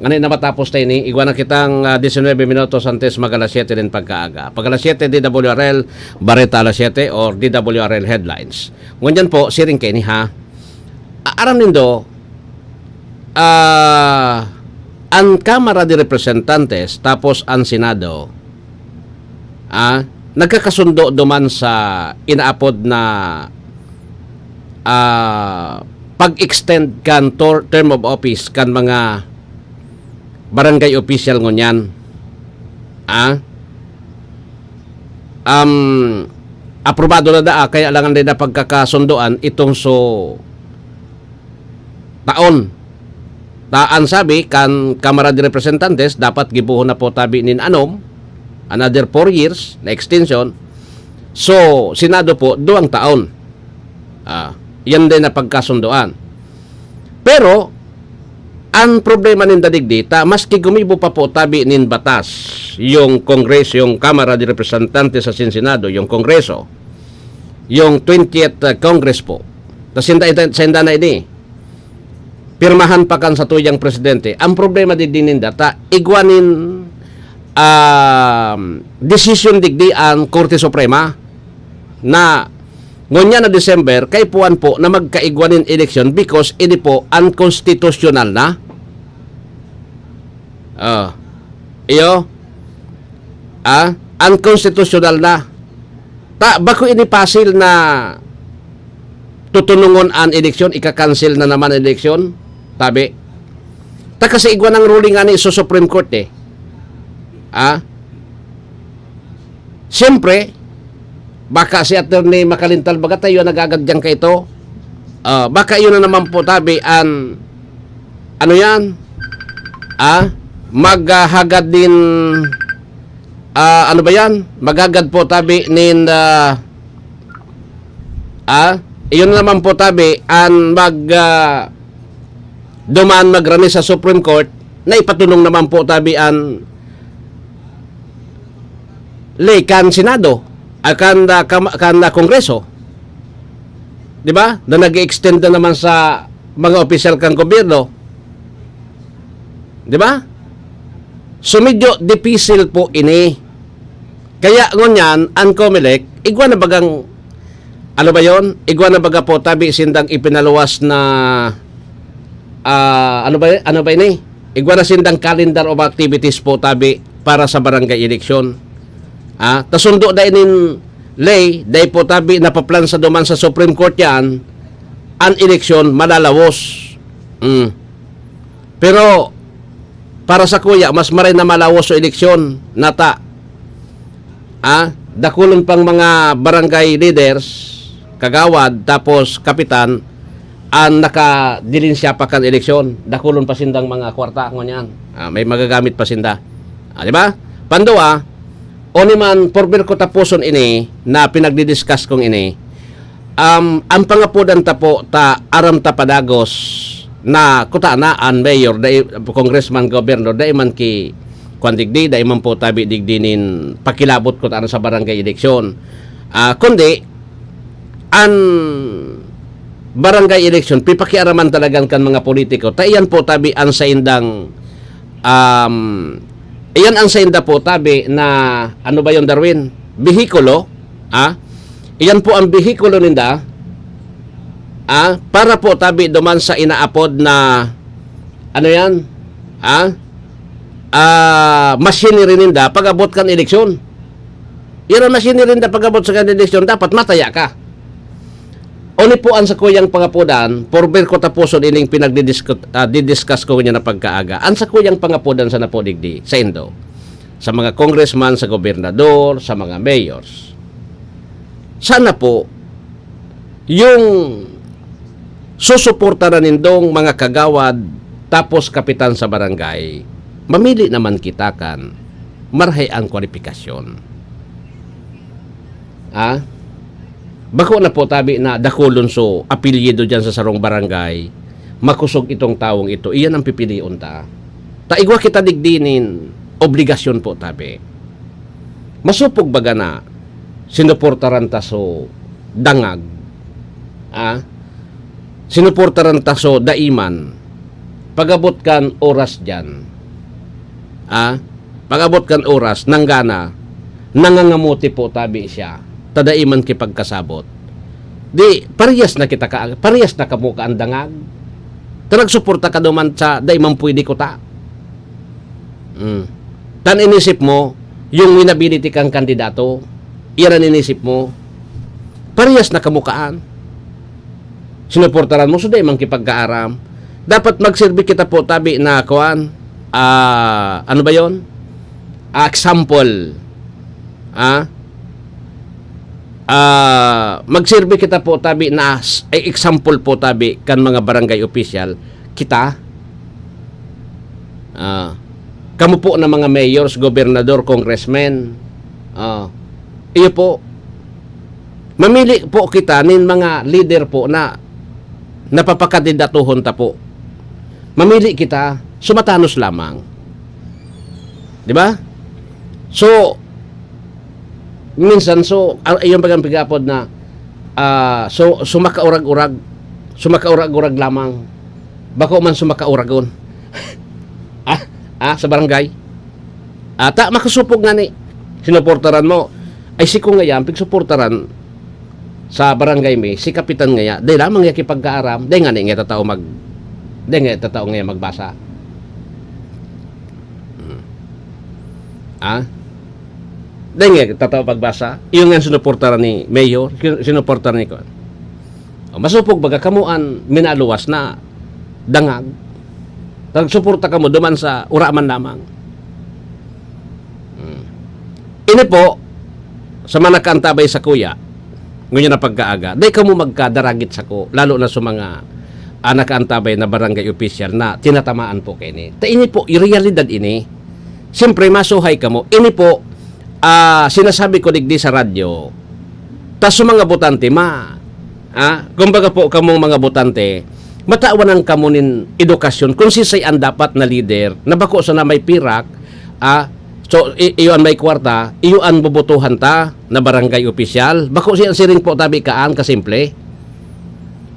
ngani na matapos tayo ni, igwa na kitang, ah, diecinuebe minutos antes mag alas siete din pagkaaga. Pag alas siete, D W R L, Bareta alas siete or D W R L Headlines. Ngunyan po, siring kaini ha. A-, aram nindo, ah, ang Kamara de Representantes tapos ang Senado, ah, nagkakasundo duman sa inaapod na, ah, pag-extend kan tor-, term of office kan mga barangay official ngunyan. Ah? Um, aprobado na daa, kaya lang hindi na pagkakasundoan itong so taon. Ta, ang sabi kan Kamara de Representantes, dapat gibohon na po tabi nin anom, another four years na extension. So, Senado po, duwang taon. Ah, yan din na pagkasundoan. Pero, ang problema ninda digdi, ta, maski gumibo pa po tabi nin batas, yung Kongreso, yung Kamara de Representantes sa Senado, yung Kongreso, yung twentieth Congress po. Ta, sinda, sinda na ini. Pirmahan pa kan satuyang presidente. Ang problema digdi ninda, ta, igwa nin, um, desisyon digdi ang Korte Suprema na ngunyan na December, kaipuhan po na magkaigwa nin eleksyon because ini po unconstitutional na. Ah, iyo, ah, unconstitutional na. Ta, bako ini pasil na tutunungon an eleksyon, ika-cancel na naman an eleksyon, tabi. Ta kasi igwa ng ruling ani sa Supreme Court eh. Ah? Siyempre, baka si Attorney Makalintal baga tayo ang nag-agad diyan kaito. Ah, baka yun na naman po tabi an ano yan? Ah, maghagad din ah, ano ba yan? Maghagad po tabi nin ah, ah, iyon naman po tabi an mag ah, duman magrani sa Supreme Court na ipatulong naman po tabi an ley kan Senado, ah, kan, ah, kam- kan ah, Kongreso. 'Di ba? Na nag-extend na naman sa mga opisyal kan gobyerno. 'Di ba? So medyo dipisil po ini. Kaya ngunyan, ang Comelec, igwa na bagang, ano ba yon? Igwa na baga po tabi sindang ipinaluwas na, ah, ano ba, ano ba ini? Igwa na sindang calendar of activities po tabi para sa barangay election. Ah, tasundo da inin ley, dai po tabi napaplan sa duman sa Supreme Court yan, ang eleksyon malalawos. Mm. Pero para sa kuya, mas maray na malawos sa eleksyon, nata. Ah, dakulon pang mga barangay leaders, kagawad, tapos kapitan, ang nakadilinsya pa kan eleksyon. Dakulon pa sindang mga kwarta, ngunyan. Ah, may magagamit pa sinda. Ah, di ba? Panduwa, o ni man, porbir ko tapuson ini na pinagdidiscuss kong ini. Um, ang pangapodan ta po ta aram ta padagos na kuta na an mayor, dai, congressman, governor, dai man ki kwan digdi, dai man po tabi digdi nin pakilabot kuta na sa barangay eleksyon. Ah, kundi, an barangay eleksyon, pipakiaraman talagan kan mga politiko. Ta iyan po tabi an saindang, um, iyan ang sainda po tabi na, ano ba yon, Darwin? Bihikulo? Ah? Iyan po ang bihikulo ninda, ah, para po tabi duman sa inaapod na, ano yan? Ah? Ah, machinery ninda pag-abot kan eleksyon. Iyan ang machinery ninda pag-abot sa kan eleksyon, dapat mataya ka. Oni po ang sakuyang pangapodan, porbir ko tapuson ining pinagdidiscut-, ah, didiscuss ko niya na pagkaaga. Ang sakuyang pangapodan sana po digdi, sa indo, sa mga congressman, sa gobernador, sa mga mayors. Sana po, yung susuporta na nindong mga kagawad, tapos kapitan sa barangay, mamili naman kita kan marahay ang kwalipikasyon. Ah? Bako na po tabi na dakulon so apelyido diyan sa sarong barangay, makosog itong tawong ito, iyan ang pipilion ta. Ta igwa kita digdi nin obligasyon po tabi. Masopog baga na sinuportaran ta so dangag, ah? Sinuportaran ta so daiman. Pag-abot kan oras diyan, ah? Pag-abot kan oras, nanggana, nangangamuti po tabi siya, ta dai man kipagkasabot. Di, parehas na kita ka, parehas na kamo ka andangag. Ta nagsuporta ka duman sa dai man pwede kuta. Mm. Tan inisip mo, yung winability kang kandidato, iyan ang inisip mo. Parehas na kamo kaan. Sinuportaran mo, so dai man kipagkaaram. Dapat magserbi kita po tabi na, kuan, ah, ano ba yon? Ah, example. Ah? Ah, magserbi kita po tabi na s-, ay example po tabi kan mga barangay official. Kita, ah, kamo po na mga mayors, gobernador, congressmen, ah, iyo po, mamili po kita nin mga leader po na napapakandidatuhon ta po. Mamili kita, sumatanos lamang. Di ba? So, minsan, so, ah, iyon bagang pigapod na, ah, so, sumakaurag-urag, sumakaurag-urag lamang. Bako man sumakauragon. Ah, ah, sa barangay. Ata, makasupog nga ni, sinuportaran mo. Ay, si ko ngayon, pigsuportaran sa barangay mi, si kapitan ngaya, dai lamang niya kipagkaaram, dai nga ni nga tatao mag-, dai nga tatao nga magbasa. Hmm. Ah? Dai nga tatao pagbasa. Iyo nga sinuportaran ni mayor, sin-, sinuportaran ni kuan. O, masupog baga kamo an minaluwas na dangag. Nagsuporta kamo duman sa ura man lamang. Hmm. Ini po, sa mga nakaantabay sakuya, ngunyan na pagkaaga, dai kamo magkadaragit sako, lalo na sa mga, ah, nakaantabay na barangay official na tinatamaan po kaini. Ta ini po, realidad ini. Siyempre, masuhay kamo. Ini po, ah, sinasabi ko digdi sa radyo. Ta sa mga botante, ma-, ah, kumbaga po, kamong mga botante, matawan ang kamo nin edukasyon kung siisay ang dapat na lider, na bako sana may pirak, ah, so, i-, iyo an may kwarta, iyo an bobotohan ta na barangay opisyal. Bako siya siring po tabi kaan kasimple.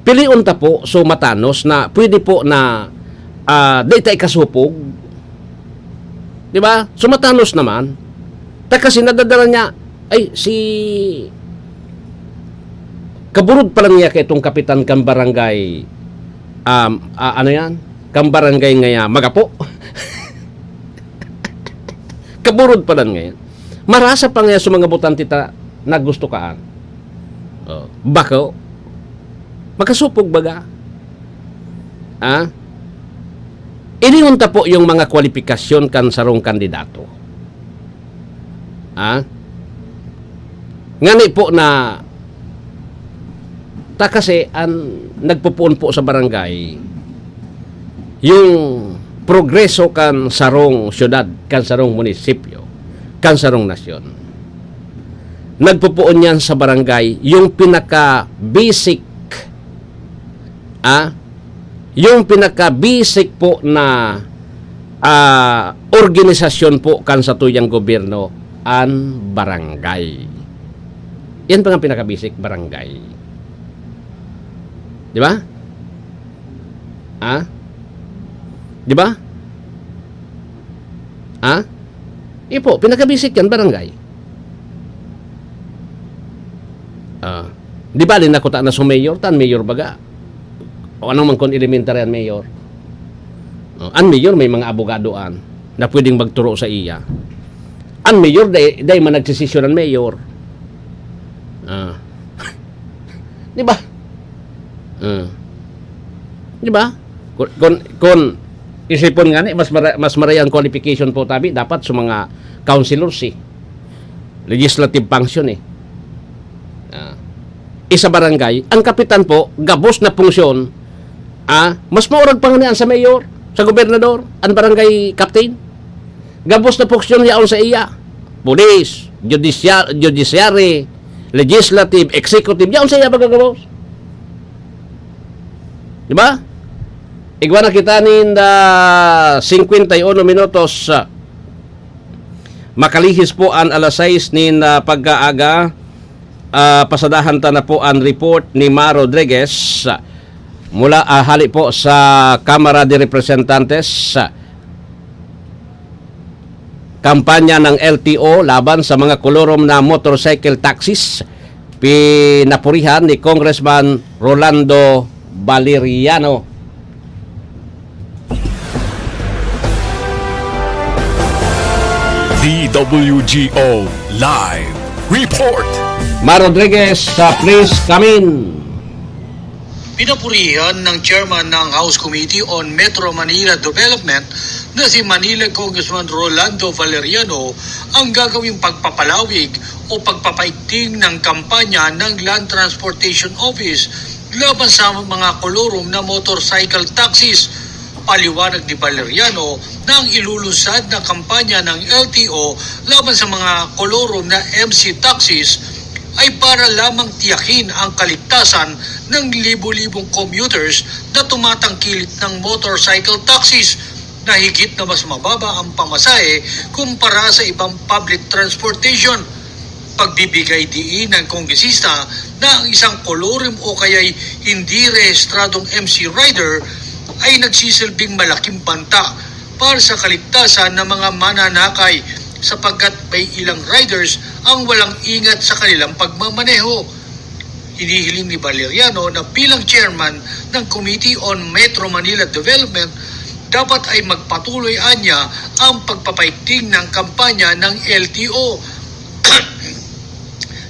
Pilion ta po, so matanos na pwede po na, ah, di ta ikasupog. Di ba? So matanos naman. Ta kasi nadadala niya, ay, si, kaburod pala niya kay itong kapitan kan barangay, um, ah, ano yan? Kan barangay ngaya, Magapo. Kaburod pala ngayon. Marasa pa ngaya sa mga botante ta na gusto kaan. Oh, bako. Makasupog baga. Ah? Ilingon ta po yung mga kwalipikasyon kan sarong kandidato. Ah? Ngani po na ta kasi an nagpupuon po sa barangay, yung progreso kan sarong syudad, kan sarong munisipyo, kan sarong nasyon. Nagpupuon yan sa barangay, yung pinaka-basic, ah, yung pinaka-basic po na, ah, organisasyon po kan satuyang gobyerno, an barangay. Yan pa nga pinaka-basic, barangay. Di ba? Ah? Di ba? Ah? Ipo, pinaka-basic yan, barangay. Ah, di ba, linakuta na sa mayor, tan mayor baga? O anong man kon elementary an mayor? Oh, an mayor may mga abogadoan na pwedeng magturo sa iya. An mayor, dai, dai man nagsesesyon an mayor. Ah. Di ba? Ah. Di ba? Kun, kun, kun isipon ngani, mas mara-, mas maray ang qualification po tabi, dapat sa mga councilors eh. Legislative function eh. Ah. Isa barangay, ang kapitan po, gabos na funksyon, ah, mas maurag pa ngani an sa mayor, sa gobernador, ang barangay captain. Gabos na funksyon yaon sa iya. Police, judicial, judiciary, legislative, executive, yaon sa iya magagabos. Di ba? Igwa na kita ninda singkwenta y uno minutos, ah, makalihis po an alas sais nin, ah, pagkaaga. Ah, pasadahan ta na po an report ni Ma Rodriguez, ah, mula, ah, hali po sa Kamara de Representantes, ah, kampanya ng L T O laban sa mga kolorum na motorcycle taxis, pinapurihan ni Congressman Rolando Valeriano. D W G O Live Report. Ma Rodriguez, ah, please come in. Pinapurihan ng chairman ng House Committee on Metro Manila Development na si Manila Congressman Rolando Valeriano ang gagawing pagpapalawig o pagpapaigting ng kampanya ng Land Transportation Office laban sa mga kolorum na motorcycle taxis. Paliwanag ni Valeriano na ang ilulunsad na kampanya ng L T O laban sa mga kolorum na M C taxis ay para lamang tiyakin ang kaligtasan ng libo-libong commuters na tumatangkilik ng motorcycle taxis na higit na mas mababa ang pamasahe kumpara sa ibang public transportation. Pagbibigay diin ng kongresista na ang isang kolorum o kaya'y hindi rehistradong M C rider ay nagsisilbing malaking banta para sa kaligtasan ng mga mananakay, sapagkat may ilang riders ang walang ingat sa kanilang pagmamaneho. Hinihiling ni Valeriano na bilang chairman ng Committee on Metro Manila Development, dapat ay magpatuloy anya ang pagpapaigting ng kampanya ng L T O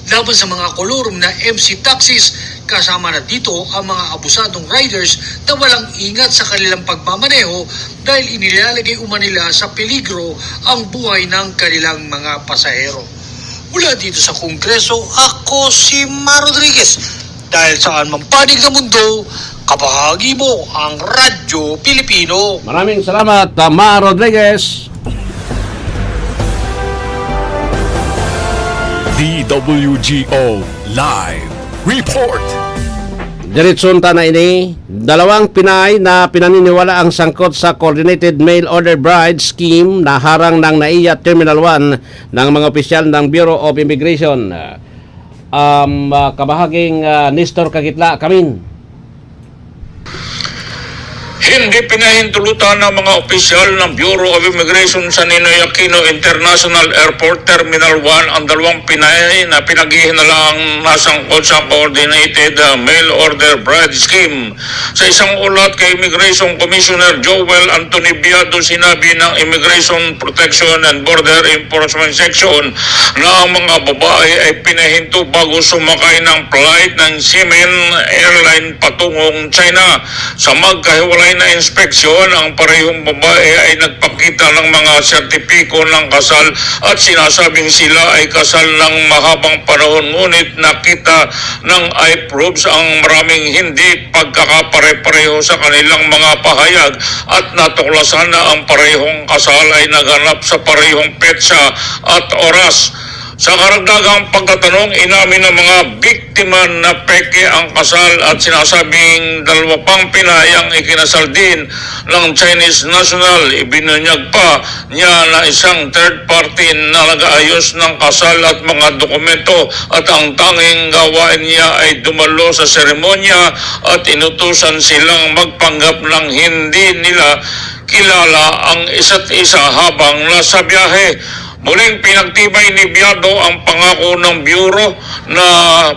laban sa mga kolorum na M C taxis, Kasama na dito ang mga abusadong riders na walang ingat sa kanilang pagmamaneho dahil inilalagay umano nila sa peligro ang buhay ng kanilang mga pasahero. Mula dito sa Kongreso, ako si Mar Rodriguez. Dahil saan mang panig ng mundo, kabahagi mo ang Radyo Pilipino. Maraming salamat, ah, Mar Rodriguez. D W G O Live Report. Diretson ta na ini, dalawang Pinay na pinaniniwala ang sangkot sa Coordinated Mail Order Bride Scheme na harang ng NAIA Terminal one ng mga opisyal ng Bureau of Immigration. Um, ah, kabahaging, ah, Nestor Kagitla, Kamin. Hindi pinahintulutan ng mga opisyal ng Bureau of Immigration sa Ninoy Aquino International Airport Terminal one ang dalawang Pinay na pinaghihinalang nasangkot sa Coordinated, ah, Mail Order Bride Scheme. Sa isang ulat kay Immigration Commissioner Joel Anthony Biado, sinabi ng Immigration Protection and Border Enforcement Section na ang mga babae ay pinahinto bago sumakay ng flight ng Xiamen Airline patungong China. Sa magkahiwalay na inspeksyon, ang parehong babae ay nagpakita ng mga sertipiko ng kasal at sinasabing sila ay kasal ng mahabang panahon, ngunit nakita ng eye probes ang maraming hindi pagkakapare-pareho sa kanilang mga pahayag at natuklasan na ang parehong kasal ay naganap sa parehong petsa at oras. Sa karagdagang pagtatanong, inamin ng mga biktima na peke ang kasal at sinasabing dalawa pang Pinay ang ikinasal din ng Chinese national. Ibinunyag pa niya na isang third party na nag-aayos ng kasal at mga dokumento at ang tanging gawain niya ay dumalo sa seremonya at inutusan silang magpanggap ng hindi nila kilala ang isa't isa habang nasa biyahe. Muling pinagtibay ni Biado ang pangako ng Bureau na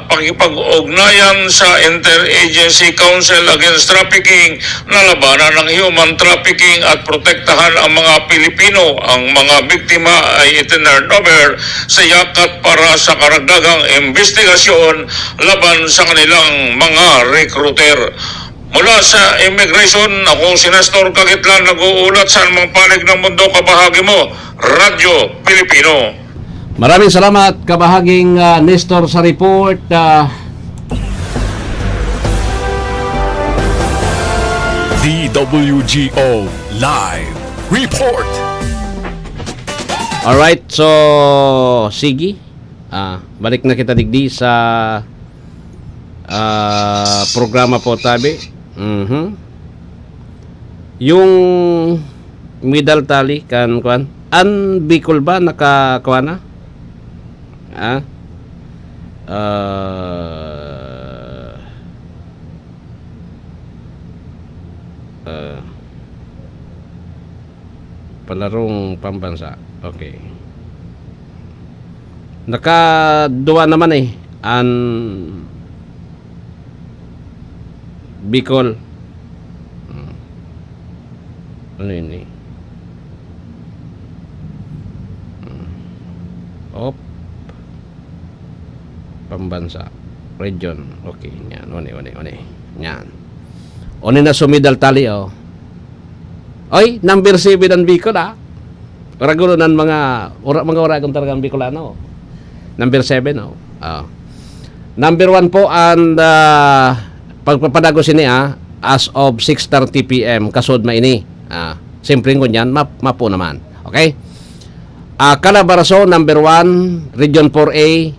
pakipag-ugnayan sa Interagency Council Against Trafficking na labanan ng human trafficking at protektahan ang mga Pilipino. Ang mga biktima ay itinurn over sa yakat para sa karagdagang imbestigasyon laban sa kanilang mga recruiter. Mula sa Immigration, ako si Nestor Kagitlan, nag-uulat sa anumang panig ng mundo, kabahagi mo, Radyo Pilipino. Maraming salamat, kabahaging, ah, Nestor, sa report. Ah, D W G O Live Report. Alright, so, sige. Ah, balik na kita digdi sa, ah, programa po, tabi. Mhm. Yung middle tally kan, kwan, an Bicol ba naka, kwan na? Ah? Ah, ah, palarong pambansa. Okay. Nakaduwa naman eh, an Bicol. Hmm. Ano yun eh? Hmm. Op. Pambansa. Region. Okay, yan. One, one, one. Yan. One na sa middle tally, oh. Oy, number seven ang Bicol, ah. Ragulo ng mga, ura, mga uragon talaga ang Bicolano. Number seven, oh. Ah. Number one po, and, ah, pagpapadagos ini, ah, as of six thirty P M, kasod maini. Ah, simple ngunyan, map-, mapo naman. Okay? Ah, Calabarzon, number one, Region four A,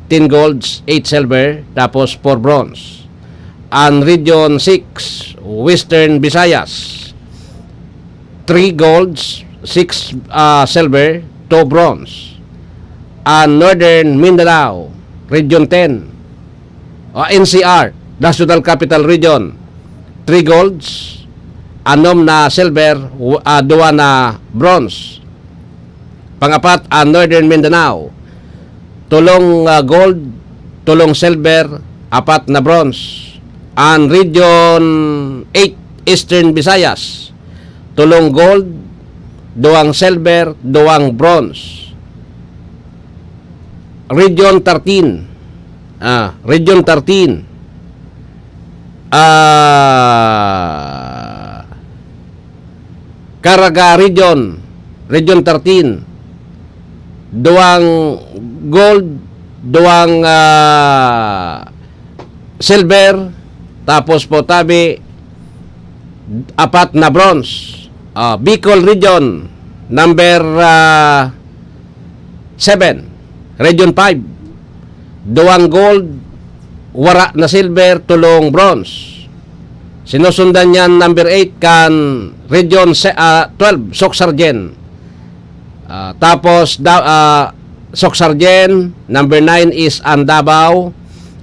ten golds, eight silver, tapos four bronze. Ang Region six, Western Visayas, three golds, six, ah, silver, two bronze. Ang Northern Mindanao, Region ten, ah, N C R, National Capital Region, three golds, anom na silver, w-, ah, duwa na bronze. Pangapat, ang Northern Mindanao, tolong, ah, gold, tolong silver, apat na bronze. Ang Region eight, Eastern Visayas, tolong gold, duwang silver, duwang bronze. Region thirteen, ah, Region thirteen, Ah, Caraga Region, Region thirteen, duwang gold, duwang, ah, silver, tapos po tabi, apat na bronze. Ah, Bicol Region, number, ah, seven, Region five, duwang gold, wara na silver, tolong bronze. Sinusundan niyan number eight kan Region se-, ah, twelve, Soccsksargen. Ah, tapos da-, ah, Soccsksargen, number nine is ang Davao,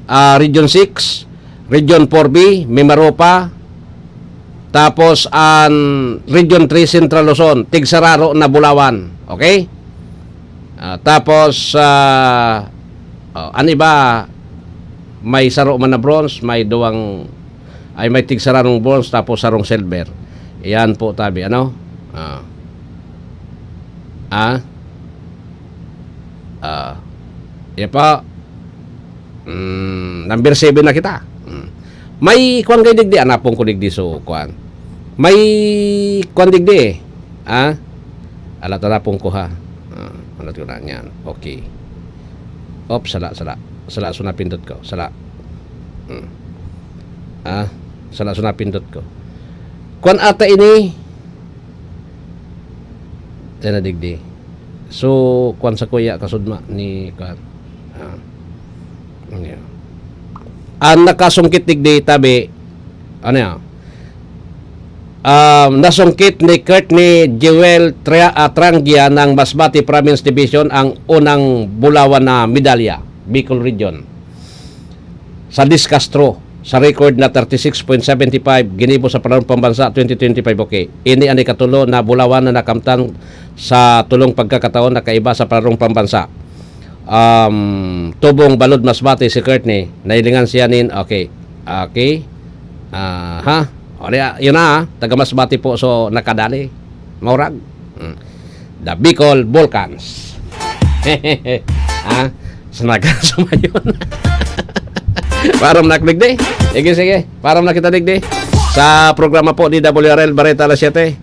ah, Region six, Region four B, Mimaropa, tapos ang Region three, Central Luzon, tigsararo na bulawan. Okay? Ah, tapos, ah, oh, ang iba, may saro man na bronze, may duwang, ay, may tigsararong bronze, tapos sarong silver. Iyan po, tabi, ano? Ah. Ah? Ah. Yan po. Mm, number seven na kita. Mm. May kwan kayo digdi, anapon ko digdi, so, kwan. May kwan digdi, eh. Ah? Ala, tanapon ko, ha. Ah, anat ko na, yan. Okay. Op, sala, sala. Sala, so napindot ko. Sala. Mm. Ah, sala, so napindot ko. Kwan ata ini. Yan na digdi. So, kwan sa kuya, kasudma ni kwan. Ah. Ano yan? Ang nakasungkit digdi, tabi, ano yan? Um, nasungkit ni Courtney Jewel Tria-, ah, Trangia ng Masbate Province Division ang unang bulawan na medalya, Bicol Region. Sa discus throw, sa record na thirty-six point seven five, ginibo sa Palarong Pambansa twenty twenty-five. Okay. Ini an ikatulo na bulawan na nakamtan sa tulong pagkakataon na kaiba sa Palarong Pambansa. Um, tubong Balud Masbate si Courtney. Nahilingan siya nin, okay. Okay. Aha. O, niya, yun na, ah. Taga Masbate po, so nakadali. Maurag. Hmm. The Bicol Vulcans. Ha? Sa nagkasumayon. Param na digdi. Sige, sige. Param na kita digdi. Sa programa po ni W R L Bareta alas siyete.